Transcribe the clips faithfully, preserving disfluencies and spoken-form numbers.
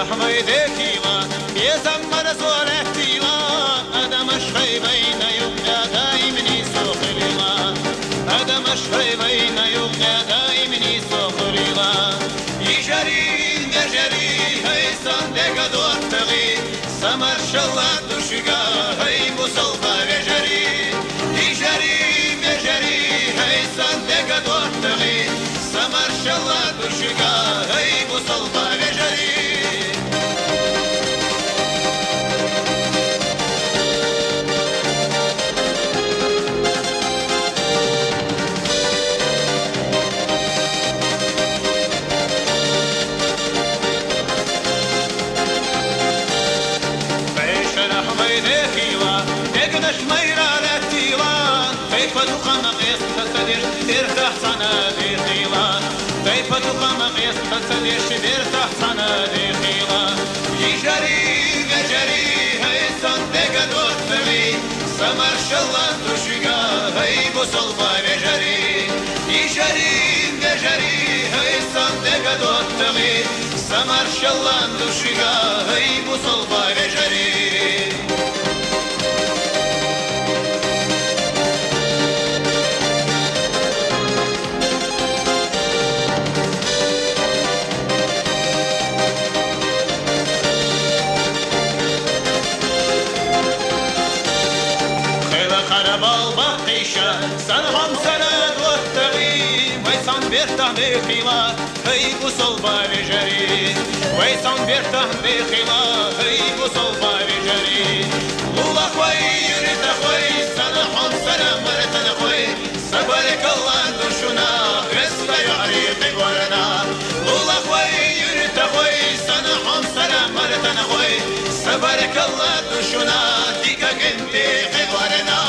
Хьвай дехила, безам марзо лехила, адамаш хьвай вайна юкъя даимни сохлила. Адамаш хьвай вайна юкъя даимни сохлила. Йижарий, вежарий, гьай сан дега доттагъи, са маршалла тушига, гьай бусалба вежарий. Йижарий, вежарий, гьай сан дега доттагъи, са маршалла тушига, гьай бусалба вежарий. Пешерахь вай дехила, дегнаш майра латила, тайпа тухама къеста цадеш, бертахь цана дехила. Тайпа тухама къеста цадеш, бертахь цана дехила. Йижарий, вежарий, гьай сан дега доттагъи, са маршалла тушига, гьай бусалба вежарий. Йижарий, вежарий, гьай сан дега доттагъи, са маршалла тушига, гьай бусалба вежарий. Хела къарабал бахъиша, сан гьамсара доттагъи, вай сан бертахь дехила, гьай бусалба вежарий. Вай сан бертахь дехила, гьай бусалба вежарий. Лулахвай, юртахвай, сан гьамсара мартанахвай, са баркалла тушуна, веста яри къигъварана. Лулахвай, юртахвай, сан гьамсара мартанахвай, са баркалла тушуна, дика генти къигъварана.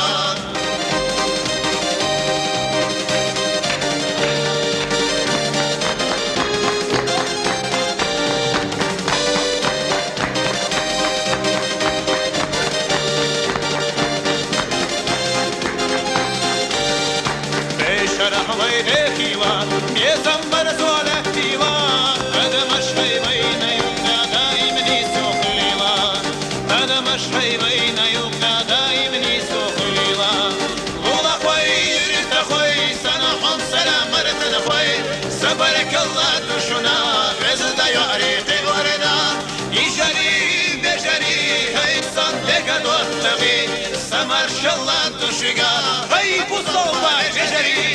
Пешерахь вай дехила, безам марзо латила, адамаш хьвай вайна юкъя даимни сохлила. Адамаш хьвай вайна юкъя даимни сохлила. Лулахвай, юртахвай, сан гьамсара мартанахвай, са баркалла тушуна, веста яри къигъварана. Йижарий, вежарий, гьай сан дега доттагъи, са маршалла тушига, гьай бусалба вежарий.